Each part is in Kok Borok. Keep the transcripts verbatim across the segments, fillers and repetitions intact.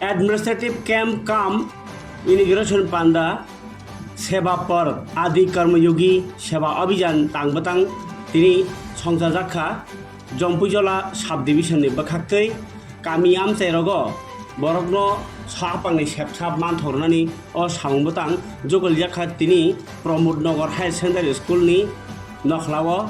Administrative camp cum inauguration panda Seva Parv Adi Karmayogi Seva Abhijan tang bwtang tini songchajak kha. Jompuijola sub division ni bwkhaktwi kami amchai rogo borokno sapangni sepsap manthok rwnani o samung bwtang jugaljak kha tini Pramod Nagar Higher Secondary School ni nokhlao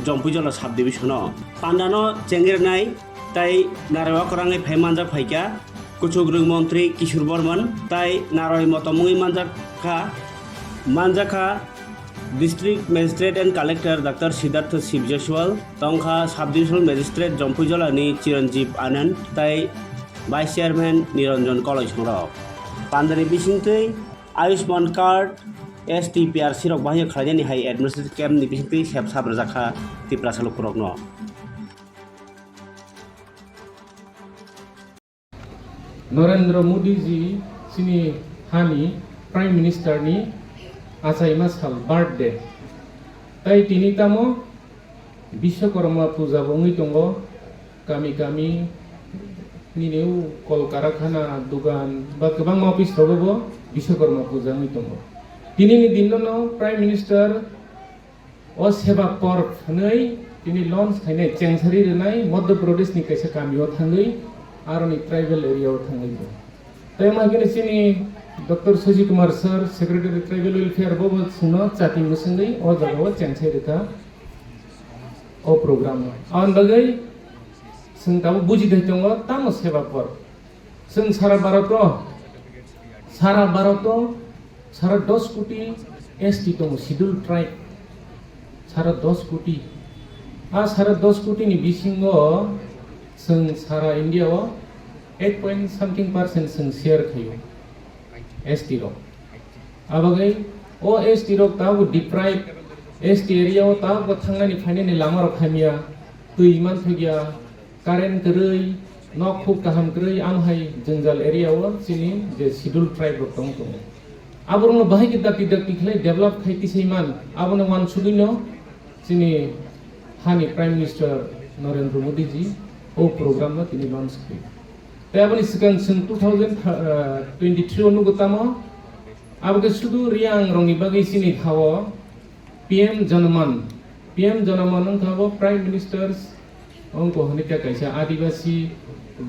Jompuijola sub division o. Pandano chengirnai tai narwak kwrwngwi phai manjak phaikha. Kuchukrwng montri Kishore Bormon tai naroi motom wngwi manjak kha, manjak kha District Magistrate and Collector Doctor Siddhartha Shiv Jaiswal, tongkha Sub Divisional Magistrate Jompuijola ni Chiranjeev Anand tai Vice Chairman Niranjan Koloisongrok. Pandani bisingtwi Ayushman Card, S T P R C rok bahai khlainani hai administrative camp ni bisingtwi sep sap rwjak kha Tiprasa lukurokno. Narendra Modi ji chini hani Prime Minister ni achaima sal birthday. Tai tini tamo Biswakarma puja bo wngwi tongo, kami kami nini u kol karakhana, dugan ba kwbangma office rogo bo Biswakarma puja wngwi tongo. Tini ni din no Prime Minister o Seva Parv hwnwi tini launch khainai, chengsari rwnai Madhya Pradesh ni kaisa kami o thangwi, aroni tribal area o thangwi bo. Tai ma khe chini Doctor Shaji Kumar Sir, Secretary Tribal Welfare, bo bo chwngno chati mwswngwi o jaga o chengsai rwkha o program no. Aboni bagwi chwng tabuk buji thai tongo tamo Seva Parv. Chwng sara Bharat o, sara Bharat o sara dos koti S T tongo, Scheduled Tribe. Sara dos koti. A sara dos koti ni bisingo chwng sara India o eight point something percent chwng share khaio S T rok. Abagwi o S T rok tabuk deprive, S T area o tabuk thangnani phainani lama rok hamya, twi manthokya, current kwrwi, nok khuk kaham kwrwi, amhai jwngjal area o chini je Scheduled Tribe rok tong tongo. Aborokno bahai khe dakti dakti khlai develop khai tisai man, abono wansugwino chini hani Prime Minister Narendra Modi ji o program no tini launch khlai. Tei aboni swkang chwng two thousand twenty-three o nugo tamo, abo khe sudu Reang rokni bagwi chini ha-o P M Janaman, P M Janaman wngkha bo Prime Minister's wngkha hwnwi kha kaisa Adibasi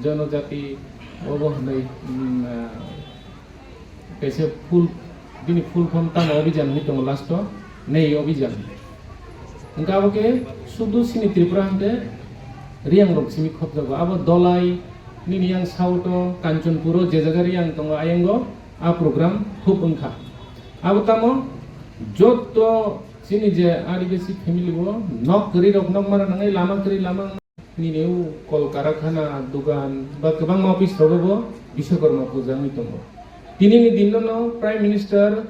Jonojati obo hwnwi, mm, ah, kaisa full, bini full form tamo Abhijan hwnwi tongo last o, nei Abhijan. Hwnkhe abo khe sudu chini Tripura hwnkhe Reang rok simi khopjago. Abo Dolai, nini yang south o Kanchanpur o je jaga Reang tongo, ayang o a program hub wngkha. Abo tamo joto chini je Adibasi family o nok kwrwi rok nok mara nangai, lama kwrwi lama nini u kol karakhana, dugan ba kwbangma office rogo bo Biswakarma puja wngwi tongo. Tini ni din no Prime Minister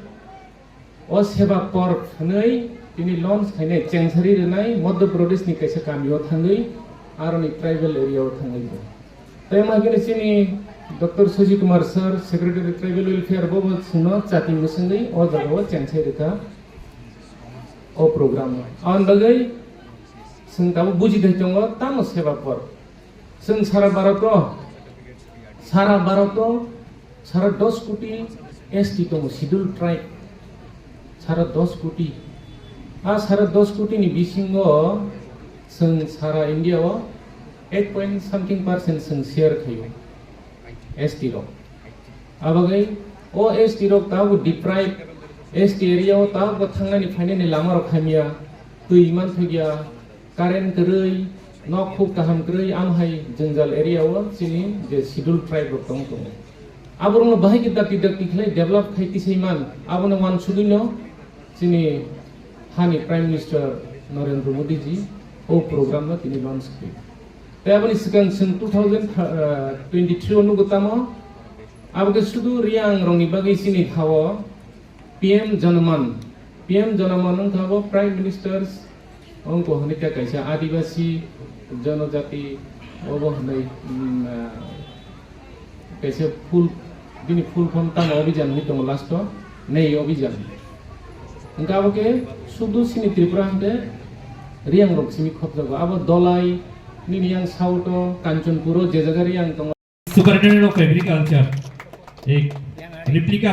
o Seva Parv hwnwi tini launch khainai, chengsari rwnai Madhya Pradesh ni kaisa kami o thangwi, aroni tribal area o thangwi bo. Tai ma khe chini Doctor Shaji Kumar Sir, Secretary Tribal Welfare, bo bo chwngno chati mwswngwi o jaga o chengsai rwkha o program no. Aboni bagwi chwng tabuk buji thai tongo tamo Seva Parv. Chwng sara Bharat o, sara Bharat o sara dos koti S T tongo, Scheduled Tribe, sara dos koti. A sara dos koti ni bisingo chwng sara India o eight point something percent chwng share khaio S T rok. Abagwi o S T rok tabuk deprive, S T area o tabuk thangnani phainani lama rok hamya, twi manthokya, current kwrwi, nok khuk kaham kwrwi, amhai jwngjal area o chini je Scheduled Tribe rok tong tongo. Aborokno bahai khe dakti dakti khlai develop khai tisai man, abono wansugwino chini hani Prime Minister Narendra Modi ji o program no tini launch khlai. Tei aboni swkang chwng two thousand twenty-three o nugo tamo, abo khe sudu Reang rokni bagwi chini ha-o P M Janaman, P M Janaman wngkha bo Prime Ministers wngkha hwnwi kha kaisa Adibasi Jonojati obo hwnwi, mm, ah, kaisa full, bini full form tamo Abhijan hwnwi tongo last o, nei Abhijan. Hwnkhe abo khe sudu chini Tripura hwnkhe Reang rok simi khopjago. Abo Dolai, nini yang south o, Kanchanpur o je jaga Reang tongo. Superintendent of Agriculture, ek replica